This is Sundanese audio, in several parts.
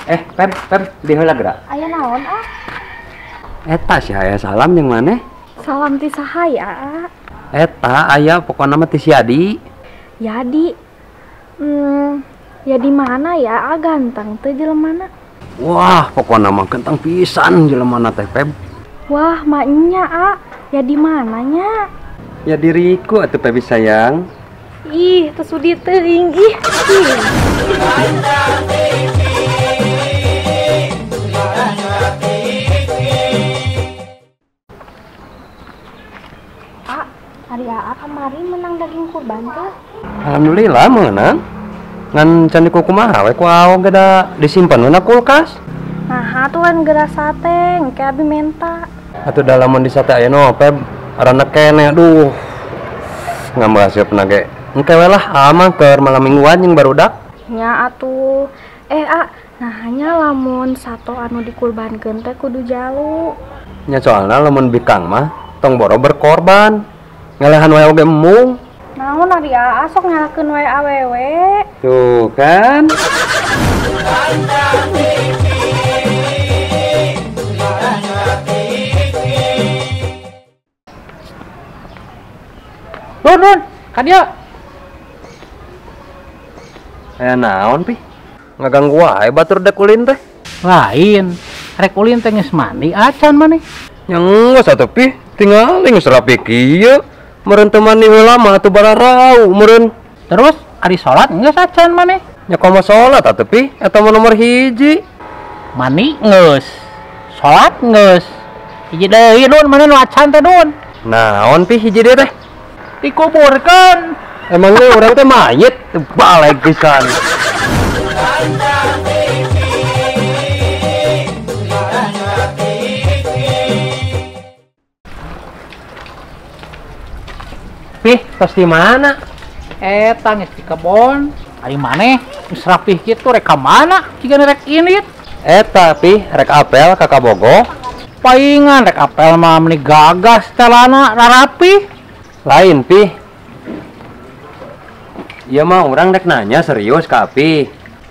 Pep, Pep, di heula geura. Aya naon, ah? Eta sih aya salam jeung maneh. Salam ti saha ya, ah? Eta aya pokona mah ti si Yadi. Yadi. Ya di mana ya? Ah, ganteng teh jelemana. Wah, pokona mah ganteng pisan jelemana teh, Pep. Wah, maknya, ah. Ya di mananya? Ya diriku atuh Pebi sayang. Ih, teu sudi teuing ih. Ah, ari Aa kamari menang daging kurban tuh. Alhamdulillah menang. Ngan can dikukumaha we ku awo ge da disimpan we na kulkas. Nah, atuh lain geura sate, engke abi menta. Atuh da lamun di sate aya no, Peb, arana keneh aduh. Ngambah siapna ge. Engke we lah amang keur malam mingguan jeung barudak. Nya atuh. Ah, nah hanya lamun sato anu dikurbankeun teh kudu jalu. Nya soalna lamun bikang mah tong boro berkorban. Ngelehan wae oge embung. Naon ari Aa sok nyalakeun wae awewe. Tuh kan. Dun, Dun, ka dieu. Aya naon pi? Ngaganggu wae batur dek ulin teh. Lain, rek ulin teh geus mandi acan maneh. Nya geus atuh pi, tingali geus rapi kieu. Meureun teu mandi heula mah atuh bararau meureun. Terus ari salat geus acan maneh? Nya komo salat atuh pi, eta mah nomor hiji. Mandi geus, salat geus. Hiji deui Dun, maneh nu acan teh Dun. Naon pi hiji deui teh? Dikuburkeun. Emangnya urang teh mayit balik pisan. Pih, tos di mana? Eta geus di kebon. Ari maneh geus rapih kitu rek ka mana? Jiga rek indit. Eta pih rek apel ka Kabogo. Paingan rek apel mah meuni gagas telana rarapih. Lain pih. Ieu mah urang rek nanya serius ka Api.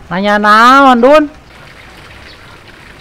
Nanya naon, Dun?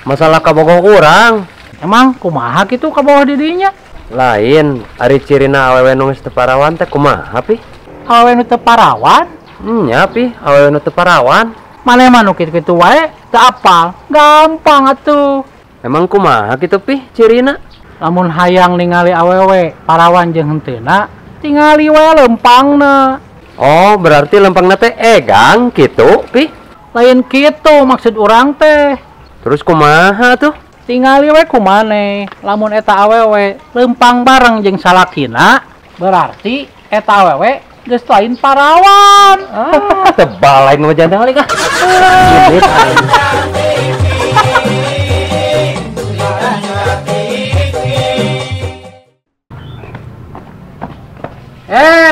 Masalah kabogoh urang. Emang kumaha kitu kabogoh di dinya? Lain, ari cirina awewe nu geus teu parawan teh kumaha pi? Awewe nu teu parawan? Nya pi, awewe nu teu parawan. Maneh mah nu kitu-kitu wae teu apal. Gampang atuh. Emang kumaha kitu pi cirina? Lamun hayang ningali awewe parawan jeung henteuna, tingali wae lempangna. Oh, berarti lempangna teh egang kitu pi? Lain kitu maksud urang teh. Terus kumaha tuh? Tingali we kumaneh, lamun eta awewe lempang bareng jeung salakina, berarti eta awewe geus lain parawan. Ah, tebal lain mah jantan kali kah.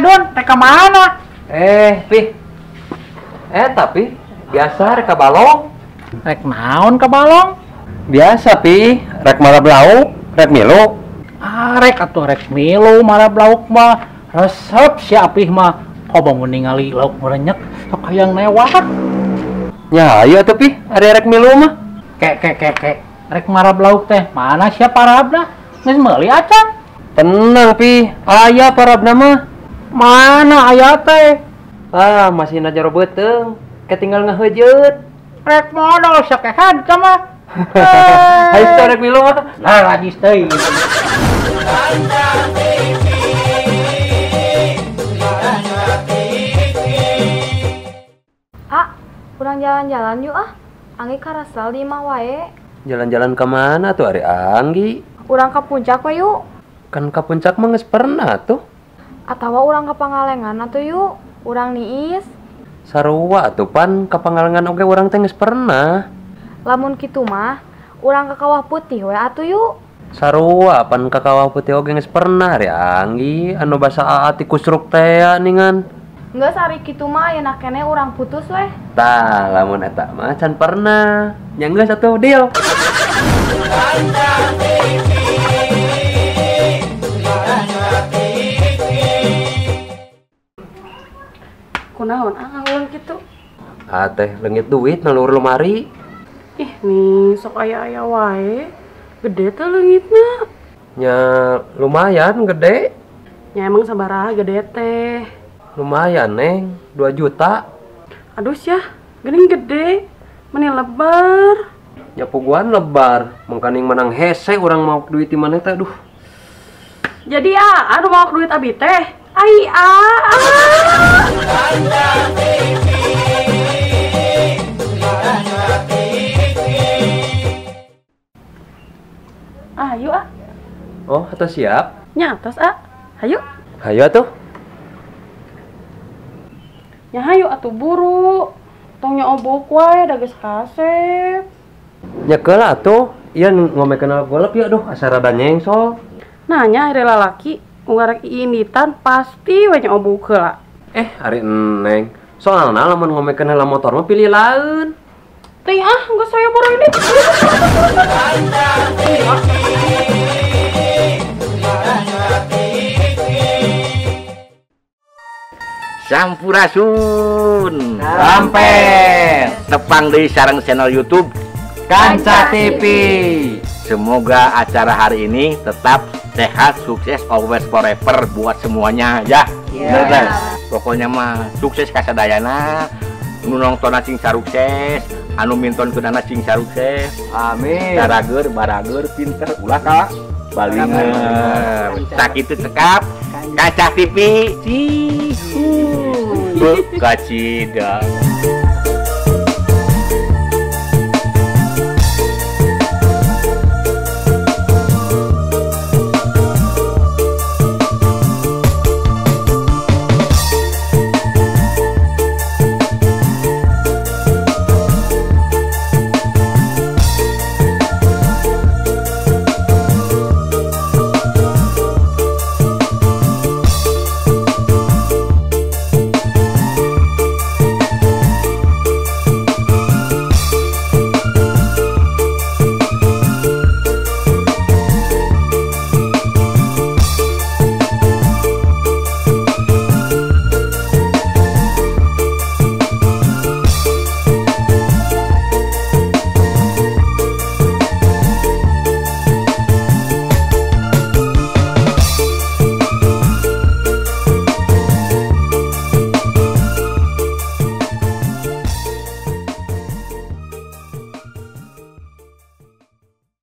Dun, rek ka mana? Pi. Tapi biasa rek ka balong. Rek naon ka balong? Biasa pi, rek marab lauk, rek milu. Ah, rek atuh rek milu marab lauk mah. Resep si Apih mah. Komo mun ningali lauk merenyek sok hayang newak. Nya ayo atuh pi, ari rek milu mah. Ke ke ke ke. Rek marab lauk teh, mana sia parabna? Geus meuli acan. Tenang pi, aya parabna mah. Mana aya teh? Ah, masih na jero beuteung, ketinggal ngaheujeut. Rek modal sakehan ka mah. Hayu teh rek milu mah. Lah rajis teuing. Ah, urang jalan-jalan yuk ah. Anggi karasal di imah wae. Jalan-jalan ke mana tuh ari Anggi? Urang ke puncak we yuk. Kan ke puncak mah geus pernah tuh. Atawa urang ke Pangalengan atuh yuk. Urang niis. Sarua atuh pan ke Pangalengan oge urang teh geus pernah. Lamun kitu mah urang ke Kawah Putih we atuh yuk. Sarua pan ke Kawah Putih oge geus pernah ari Anggi anu basa aa ti kusruk teh ningan. Geus ari kitu mah ayeuna keneh urang putus weh. Tah lamun eta mah can pernah. Nya geus atuh deal. Kunaon ah ngulung kitu? Ah teh leungit duit na luhur lemari. Ih nih sok aya-aya wae. Gede teh leungitna. Nya lumayan gede. Nya emang sabaraha gede teh? Lumayan Neng, 2 juta. Aduh syah, geuning gede. Meni lebar. Nya puguan lebar, mangkaning menang hese urang mau duit di mana teh aduh. Jadi ah, anu mau duit abi teh. Ai ah. Ah, ayo ah. Oh, atau siap? Nya atas ah. Hayu. Hayu atuh. Nya hayu atuh buru. Tong nya obok wae da geus kasep. Nya keula atuh, ieu ngomekeun golep ya aduh asa rada nyengsol. Nanya ari lalaki ungarek iinditan pasti we nya obok heula. Ari Neng, soalna lamun ngomekeun heula motor mah pilih lain. Ting ah, geus saya buru ini. Sampurasun. Sampai tepang di sarang channel YouTube Kanca TV. Semoga acara hari ini tetap sehat, sukses, always forever buat semuanya ya. Yeah. Bener, pokoknya mah sukses kasadayana, nu nongtonna sing sarukses, anu mintonkeunana sing sarukses. Amin. Carager, barager, pinter, ulah ka balinger. Sakitu cekap Kanca TV. Kacida.